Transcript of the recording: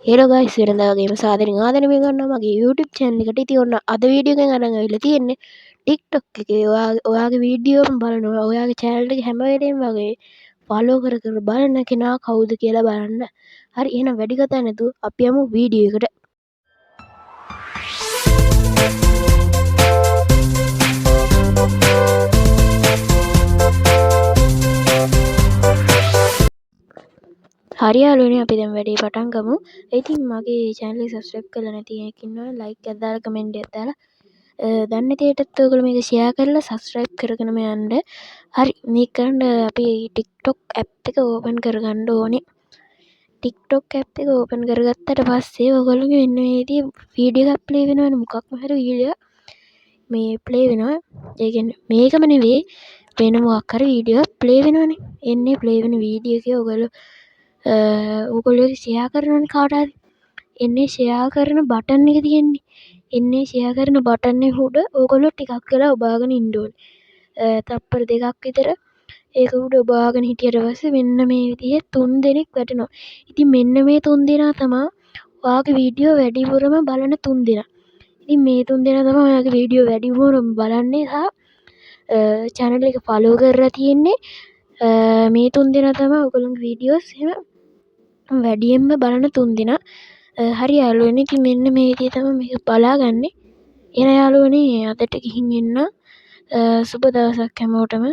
Hello guys, වෙනදා වගේම සාදරෙන් ආදරණීය කරනවා මගේ YouTube channel එකට. ඉතින් ඔන්න අද වීඩියෝ එකෙන් අරන් ඇවිල්ලා තියෙන්නේ TikTok එකේ ඔයාගේ වීඩියෝම බලනවා, ඔයාගේ channel එක හැම වෙලේම වගේ ෆලෝ කර කර බලන කෙනා කවුද කියලා බලන්න. හරි, එහෙනම් වැඩි කතා නැතුව අපි යමු වීඩියෝ එකට. හරි යාළුවනේ, අපි දැන් වැඩේ පටන් ගමු. ඉතින් මගේ channel එක subscribe කරලා නැති කෙනෙක් ඉන්නවනම් like එකක් දාලා comment එකක් දාලා දන්නේ නැති අයටත් ඔයගොල්ලෝ මේක share කරලා subscribe කරගෙනම යන්න. හරි, මේක කරන්න අපි TikTok app එක open කරගන්න ඕනේ. TikTok app එක open කරගත්තට පස්සේ ඔයගොල්ලෝගේ මෙන්න මේ විදිහේ වීඩියෝ එකක් play වෙනවනේ. මොකක්ම හරි වීඩියෝ එකක් මේ play වෙනවා. ඒ කියන්නේ මේකම නෙවෙයි, වෙන මොකක් හරි වීඩියෝ එකක් play වෙනවනේ. එන්නේ play වෙන වීඩියෝ එකේ ඔයගොල්ලෝ ෂෙයා කරනවනේ කාට හරි. එන්නේ ෂෙයා කරන බටන් එක තියෙන්නේ. එන්නේ ෂෙයා කරන බටන් එක උඩ ඔයගොල්ලෝ ටිකක් වෙලා ඔබාගෙන ඉන්න ඕනේ. තප්පර දෙකක් විතර ඒක උඩ ඔබාගෙන හිටියට පස්සේ මෙන්න මේ විදිහේ තුන් දෙනෙක් වැටෙනවා. ඉතින් මෙන්න මේ තුන් දෙනා තමා ඔයාගේ වීඩියෝ වැඩිපුරම බලන තුන් දෙනා. ඉතින් මේ තුන් දෙනා තමයි ඔයාගේ වීඩියෝ වැඩිපුරම බලන්නේ සහ චැනල් එක ෆලෝ කරලා තියෙන්නේ. මේ තුන් දෙනා තමයි ඔයගොල්ලෝගේ වීඩියෝස් එහෙම වැඩියෙන්ම බලන තුන් දෙනා. හරි යාළුවනේ, ඉතින් මෙන්න මේ විදිහ තමයි මේක බලාගන්නේ. එහෙනම් යාළුවනේ, අදට ගිහින් එන්න. සුබ දවසක් හැමෝටම.